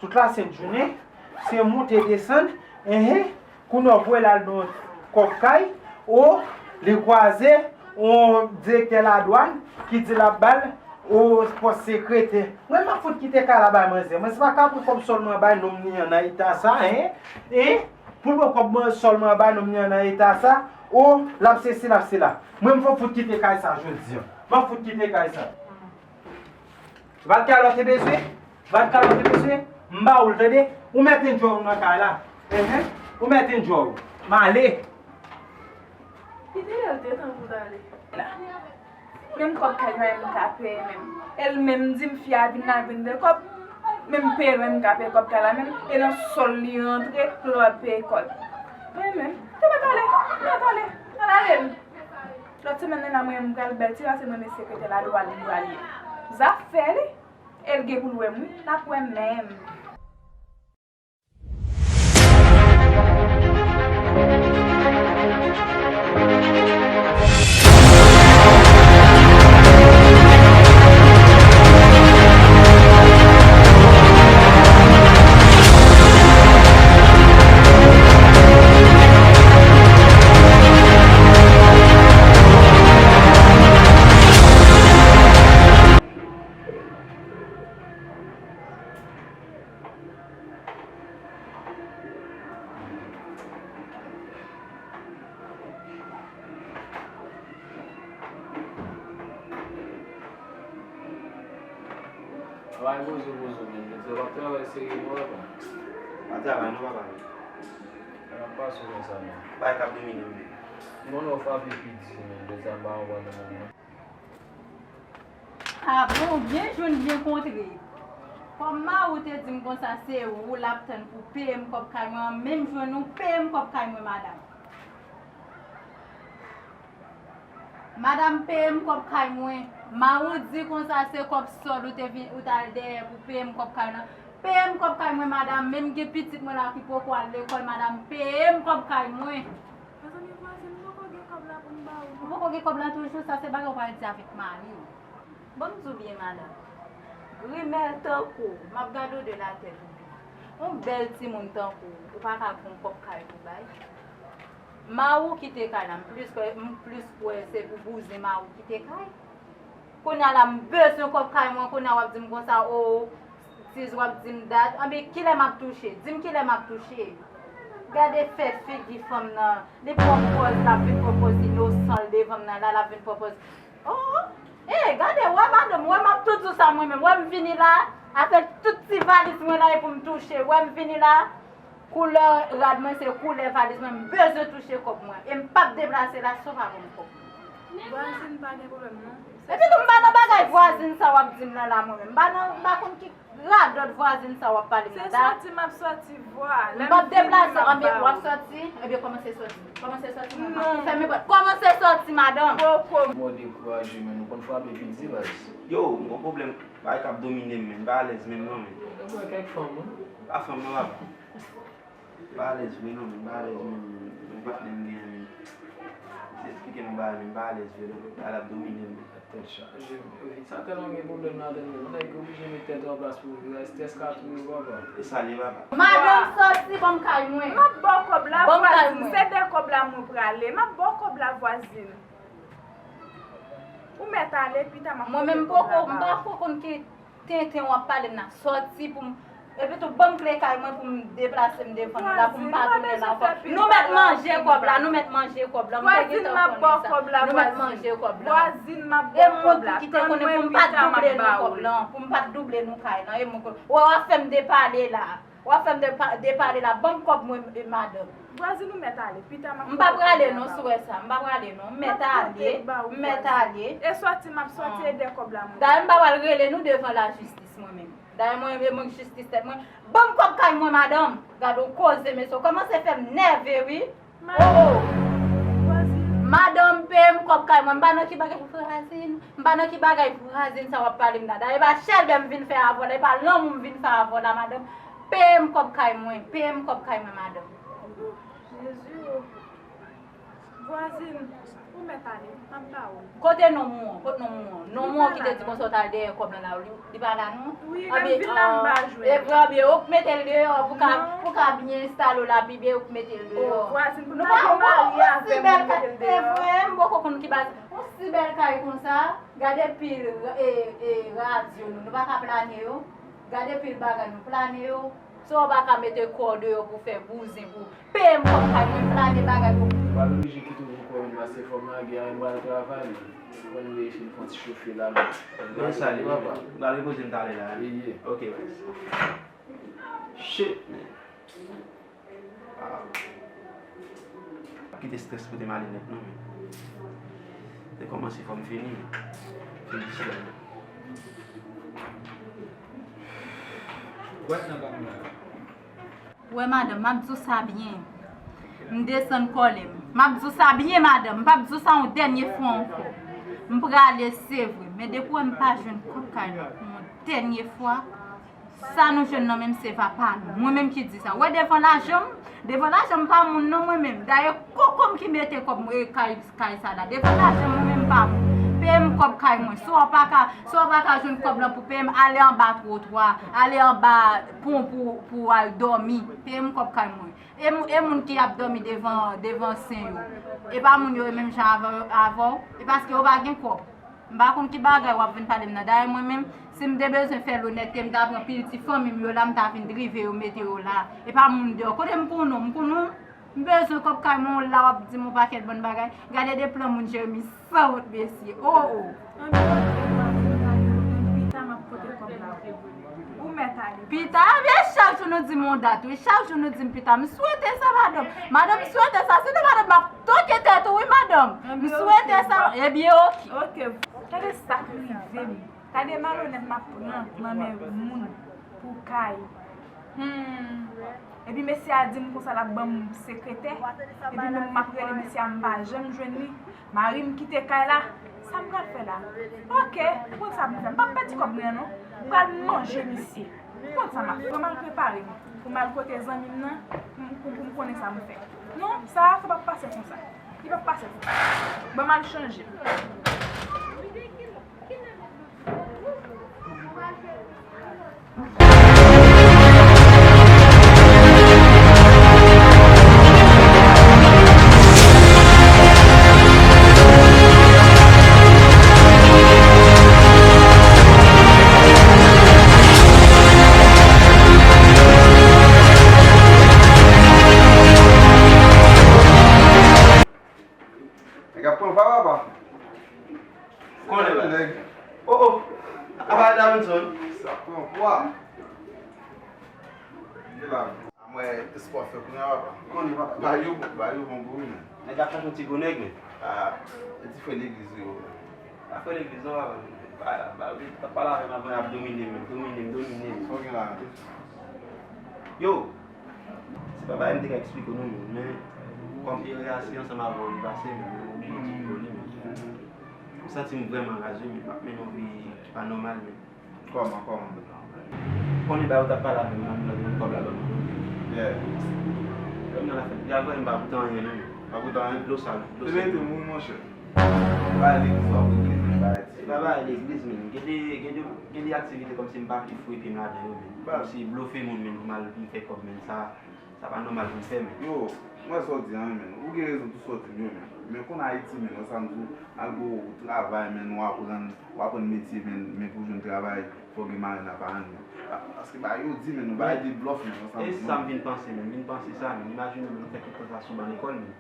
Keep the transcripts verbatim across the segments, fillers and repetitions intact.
Tout lasent jounen, se monte desann, enhen, kounye a w voye l al nan kòb kay, o, li kwaze yon direktè ladwàn ki di l ap ba l, o, pòs sekretè. Mwen, m ap fout kite kay la bay manzè. Mwen, se pa ka pran kòb sòl mwen bay nonm li an nan eta sa, en, en, pou l pran kòb mwen sòl mwen bay nonm li an nan eta sa, o, l ap sesi, l ap sela. Mwen, m fò fout kite kay sa jodi a. M ap fout kite kay sa. Vodka lò te bezwen? Vodka lò te bezwen? M ba ou l, tande? Ou mèt enjoy ou nan kay la. Enhen. Ou mèt enjoy ou. M ale. Kite l te tankou w t ale. Menm kòb kay mwen m ka peye menm. E l menm di m fi a vin la vin de kòb. Menm peye l menm m ka peye kòb kay la menm. E nan sòl li rantre, pou l peye kòb. Mwen menm, te mèt ale, mèt ale. Al ale l. Lòt semèn nan, mwen, m pral bèl ti rase mwen, men sekretè la dwat li pral ye. Zafè li, e l gen pou l wè m, wi, l ap wè m menm. Bay poze, poze, men, men, se w ap travay serye non, papa. Pa travay non, papa. N ap pase konsa, non. Bay k ap domine m, men. Mon non, Fabi pi di, men, de sa m pa konprann nan, non. A bon, byen jwenn, byen kontre. Kòm mari w te di m konsa se ou l ap tann pou peye m kòb kay mwen an, menm jwenn ou peye m kòb kay mwen, madanm. Madanm, peye m kòb kay mwen. Mari w di konsa se kòb sòl ou te vin, ou t al dèyè pou peye m kòb kay lan. Peye m kòb kay mwen, madanm. Menm gen pitit mwen la ki poko al lekòl, madanm. Peye m kòb kay mwen. Mezanmi, vwazin, m poko gen kòb la pou m ba ou, non. Ou poko gen kòb la toujou, sa se bagay ou pral di avèk mari w. Ban m di w byen, madanm. Grimèl tankou w, m ap gade w de la tèt ou pye. Yon bèl timoun tankou w, ou pa ka pran kòb kay pou bay. Mari w kite kay la, m plis kwè, m plis kwè se pou bouzen mari w kite kay. Kounye a la, m bezwen kòb kay mwen, kounye a w ap di m konsa, o, sis, w ap di m dat. Anben, kilè m ap touche? Di m kilè m ap touche. Gade fè figi fanm nan. Li pran pòz, l ap vin pran pòz inosan l devan m nan la, l ap vin pran pòz. O, e, gade, wè madanm, wè m ap tou di w sa mwen menm. Wè m vini la, avèk tout ti valiz mwen la, e pou m touche. Wè m vini la, koulè rad mwen se koulè valiz mwen, m bezwen touche kòb mwen. E m p ap deplase la san w pa ban m kòb mwen. Vwazin, pa gen pwoblèm non. Epi tou, m pa nan bagay vwazin sa w ap di m nan la mwen menm. M pa nan, m pa konn ki radòt vwazin sa w ap pale m nan la. Se sòti m ap sòti vwa. M p ap deplase, anben w ap sòti, ebyen kòmanse sòti. Kòmanse sòti, mwen pa pou fèmen pòt. Kòmanse sòti, madanm. Poko. Mwen dekouraje, men nou konn frape pi di, baz. Yo, m gon pwoblèm, bagay k ap domine m, men m pa alèz menm non, men. Ou wè kèk fanm, wi. Pa fanm non, papa. M pa alèz vre non, men m pa alèz menm, men yon patnè m genyen, men. Se eksplike m yon bagay, men m pa alèz vre non, bagay la ap domine m, men. Tèt chaje, men. Sa tèlman gen pwoblèm ladan l, menm. Nèg oblije met tèt an plas pou viv, estrès ka touye w, papa. E sa l ye, papa. Madanm, sòti, ban m kay mwen. M ap ba w kòb la, vwazin. Se de kòb la mwen prale. M ap ba w kòb la, vwazin. Ou mèt ale, pita m ap pote kòb la ba ou. Mwen menm, m poko, m pa ko konn ki tenten w ap pale m nan. Sòti pou m. Epi tou, ban m kle kay mwen pou m deplase m devan nou la, pou m pa tounen la ankò. Nou mèt manje kòb la, nou mèt manje kòb la. M te gentan konnen sa. Nou mèt manje kòb la. E mwen tou ki te konnen pou m pa t double nou kòb lan, pou m pa t double nou kay lan. E mwen ko-, w ap fè m depale la. W ap fè m depa-, depale la. Ban m kòb mwen, e, madanm. Vwazin, ou mèt ale. Pita m ap pote kòb la ba ou. M pa prale non, sou wè sa. M pa prale non. M mèt ale. M mèt ale. E sòti m ap sòti, e de kòb la mwen. Dayè, m pa pral rele nou devan lajistis mwen menm. Dayè, mwen, e mwen k jistis tèt mwen. Ban m kòb kay mwen, madanm. Gade yon koze, mesye. Ou kòmanse fè m nève, wi. Oh, oh. Madanm, peye m kòb kay mwen. M pa nan ki bagay pou vwazin. M pa nan ki bagay pou vwazin sa w ap pale m la. Dayè, e pa chèlbè m vin fè avè w la. E pa lanmou m vin fè avè w la, madanm. Peye m kòb kay mwen. Peye m kòb kay mwen, madanm. Jezi, oh. Vwazin, ou mèt ale, m ap ba ou. Kote nonm ou an? Kot nonm ou an? Nonm ou an ki te di konsa w t al dèyè kòb lan la, li, li pa la non? Wi, men m vin la, m pa jwenn. E vre, anben, ou k mete l deyò pou ka, pou ka byen enstale w la pi byen, ou k mete l deyò. Vwazin, pou nou pa gen mari avè m, ou mete l deyò. E vre, m poko konn ki baz. Yon si bèl kay konsa, gade pil e, e radyo nou, nou pa ka plane yo. Gade pil bagay nou plane yo. Si w pa ka mete kò w deyò pou fè bouzen, pou peye m kòb kay mwen, plane bagay pou. W ap oblije kite w pou kò w, men pase fò m lage a, m pral travay. Mwen resi fè yon ti chofe la, men. Mwen salye, papa. M pral repoze m talè la. Wi, wi. Ok, baz. Shit, man. Ah. Kite strès pote m ale nèt non, men. Se kòmanse fò m fini, men. Fini strès. Wè nan gang la. Wè madanm, m ap di w sa byen. M desann kòlè m. M ap di w sa byen madanm, m p ap di w sa yon dènye fwa ankò. M prale se vre, men depi w wè m pa jwenn kòb kay la pou yon dènye fwa, sa nou jwenn nan menm se va pa nou. Mwen menm ki di sa. Wè devan lajan m, devan lajan m pa moun non mwen menm. Dayè koko m ki mete kòb mwen e kay, kay sa la. Devan lajan m mwen menm pa moun. Peye m kòb kay mwen. Si w pa ka, si w pa ka jwenn kòb lan pou peye m, ale anba twotwa, ale anba pon pou, pou al dòmi. Peye m kòb kay mwen. E, mou- e moun ki ap dòmi devan, devan sen yo. E pa moun yo e menm jan avè, avè w. E paske yo pa gen kòb. M pa konn ki bagay w ap vin pale m nan. Dayè mwen menm, si m te bezwen fè lonète, m ta pran pil ti fanmi m yo la, m ta vin drive yo, mete yo la. E pa moun deyò. Kote m konn ou? M konn ou? M bezwen kòb kay mwen, w la w ap di m yon pakèt bann bagay. Gade de plan moun Jeremi, sanwont mesye. Oh, oh. Ann gade vwazin la yo, men pita m ap pote kòb la pou ou. Ou mèt ale. Pita, ebyen chak jou nou di m yon dat, wi. Chak jou nou di m pita. M swete sa, madanm. Madanm, m swete sa. Sinon, madanm, m ap toke tèt ou, wi, madanm. M swete sa. Ebyen, ok. Ok. Gade sa k rive m. Gade malonèt m ap pran nan men moun pou kay. Hmm. Epi mesye a di m konsa l ap ban m sekretè. Epi menm m ap rele mesye a, m pa janm jwenn li. Mari m kite kay la. Sa m pral fè la? Ok, konn sa pou m fè. M p ap pèdi kòb mwen an non. M pral manje misye. Konn sa m ap fè. Fò m al prepare m pou m al kote zanmi m nan, pou, pou, pou m konnen sa m fè. Non, sa, sa p ap pase konsa. Li p ap pase konsa. Ban m al chanje. Nèg ap pran pa papa. Konnen la. Nèg. Oh, oh. Apa Davidson? Sa pran pwa. Vin la. Amwè, espwa fè kounye a papa. Konnen papa. Ba yo, ba yo bon pou wi men. Nèg ap chache yon ti gwo nèg men. Ah, e ti frè legliz yo. Pa frè legliz non papa. Ba, ba, li t ap pale avè m avan, y ap domine m, domine m, domine m. Sa w gen la? Yo, Se pa bagay m te ka eksplike w non, men kòm erè a se ansanm avè w li pase, men m oblije eksplike w li, men m santi m vrèman raz wi, men m ap mennen yon vi ki pa nòmal, men. Kòman, kòman? Konnen bagay ou t ap pale avè m nan, nan kòb la ban mwen. Yeah. Kòb nan la fèt. Li avè m pa goute anyen non. Pa goute anyen? Dlo sal, dlo sal. Te mete m wi, monchè. Bagay legliz w ap regle, men bagay ti. Se pa bagay legliz, men. Gen de, gen de, gen de aktivite kòmsi m pa vle foure pye m ladan yo, men. Kòmsi blofe moun, men, pou m al, pou m fè kòb, men. Sa, Sa pa nòmal pou m fè, men. Yo, m wè sa w di a wi, men. Ou gen rezon tou sa w di m yo, men. Men konn Ayiti, men, wè sa m di w, malgre w travay, men, w aprann, w aprann metye, men, men pou w jwenn travay, fò w gen mari nan paran, men. Pa-, paske bagay yo di, men, nou bagay de blòf, men, wè sa m di w. E sa m vin panse, men. M vin panse sa, men. Imajine w, men, nou fè tout tan sa sou ban lekòl, men.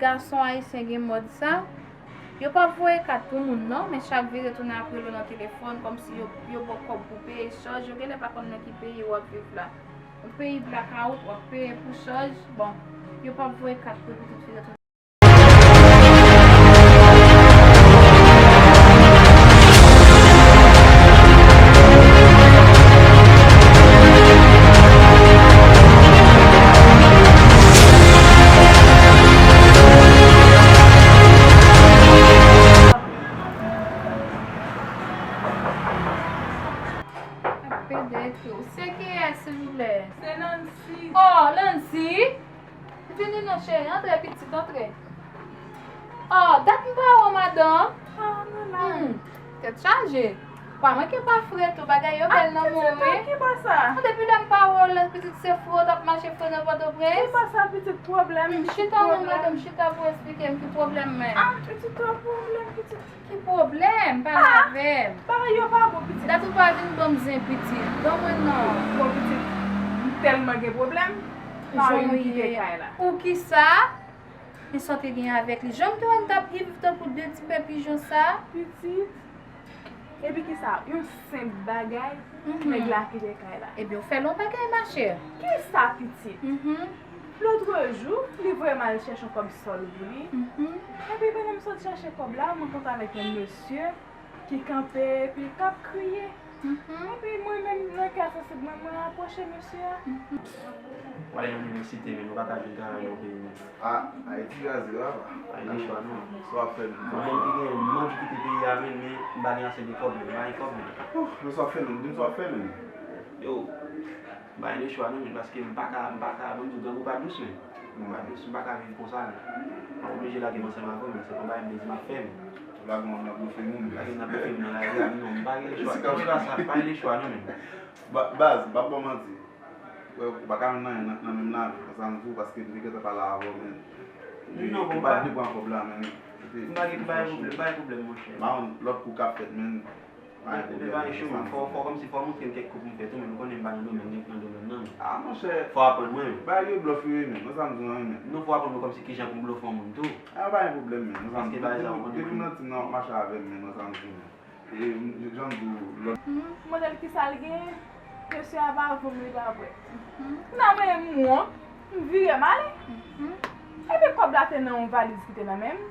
Gason ayisyen gen mòd sa. Yo pa voye kat pou moun non, men chak vire tounen ap rele w nan telefòn, kòmsi yo, yo ba w kòb pou peye chaj, yo genlè pa konn nan ki peyi w ap viv la. Peyi blakawout, w ap peye pou chaj. Bon, yo p ap voye kat pou pitit fi retounen. Ap pede tou. Se kiyès, silvouplè? Se Nancy. Oh, Nancy! Vini non, cheri, antre, pitit, antre. Oh, dat m pa wè w, madanm. Ah, nou la. Hmm, tèt chaje. Pa manke pa fre tou, bagay yo bèl nan men w, wi. Ah, pitit, ki pa sa? Oh, depi lè m pa wè w la, pitit, se fre w t ap mache fre nan Pòtoprens. Ki pa sa, pitit, pwoblèm? Hmm, chita non, madanm, chita pou w esplike m ki pwoblèm men. Ah, pitit, twòp pwoblèm, pitit. Ki pwoblèm? Pale avè m. Bagay yo pa bon, pitit. Dat ou pa vin ban m zen, pitit. Ban mwen non. Bon, pitit, m tèlman gen pwoblèm. Pa yon kite kay la. Ou kisa? Men sa w te gen avèk li? Jan m te wè n t ap viv tankou de ti pè pijon sa? Pitit, epi kisa? Yon senp bagay, nèg la kite kay la. Ebyen, ou fè l yon bagay, machè. Kisa, pitit? Lòt jou, li voye m al chèche yon kòb sòl pou li. Epi pandan m sot chèche kòb la, m rankontre avèk yon mesye ki kanpe epi k ap kriye. Epi mwen menm, nan kè sansib mwen, mwen apwoche mesye a. W ale nan inivèsite, men nou pa ka jwenn travay nan peyi nou. Ah, Ayiti kraze, papa. Ay, gen chwa non. Sa w ap fè menm? Mwen menm ki gen manm ki kite peyi a menm, men m pa gen ase de kòb menm, m pa gen kòb menm. Ouf, men sa w ap fè menm? Di m sa w ap fè menm? Yo, m pa gen chwa non, men paske m pa ka, m pa ka, ban m di w, grangou pa dous, men. M pa dous, m pa ka viv konsa, men. M ap oblije lage m ansanm avè w, men se pa yon bagay m te di m ap fè, men. Lage w nan blofe moun. Lage m nan blofe moun nan lari a, non, m pa gen chwa. Antoulka, sa pa gen chwa non, men. Ba-, baz, m p ap ba w manti. Wè, ou pa ka jwenn anyen nan, nan men m la, men sa m di w, paske m te gentan pale avè w, men. Non, bon, ou pa vle pran kòb la, men. M pa gen, m pa gen pwoblèm, m pa gen pwoblèm, monchè. M pa konn lòt kou k ap fèt, men. Men, men pa gen chou, men. Fò, fò kòmsi fò w montre m kèk kou pou m fè tou, men ou konnen m pa nan domèn, nan domèn nan, men. Ah, monchè. Fò w aprann mwen, men. Bagay yo blòf yo ye, men. Mwen sa m di w, men. Non, fò w aprann mwen kòmsi kijan pou m blofe yon moun tou. Ah, pa gen pwoblèm, men. Mwen sa m di w, depi, depi m nan tim nan, w ap mache avè m, men. Mwen sa m di w, men. E, m, jan m di w, lòt. Modèl kisa l gen? Mesye a pa vann, li pa bwè. Nan men m wont, m vire m ale. Epi kòb la te nan yon valiz ki te nan men m.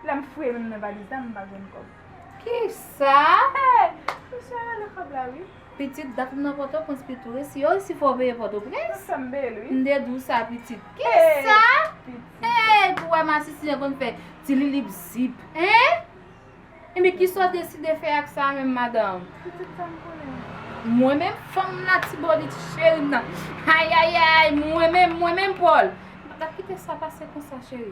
Lè m fouye men m nan valiz la, m pa jwenn kòb. Kisa? Hey, mesye a rele kòb la, wi. Pitit, dat ou nan Pòtoprens, pitit, ou resi, yo resi fè w peye Pòtoprens? Mwen fè m peye l, wi. M te di w sa, pitit. Kisa? Hey, pou wè masisi jan konn fè ti lilip zip. Hein? Ebyen, kisa w deside fè ak sa menm, madanm? Pitit, sa m konnen. Mwen menm, fanm Latibonit cheri m nan. Ayayay, mwen menm, mwen menm, Pòl. M pa t ap kite sa pase konsa, cheri.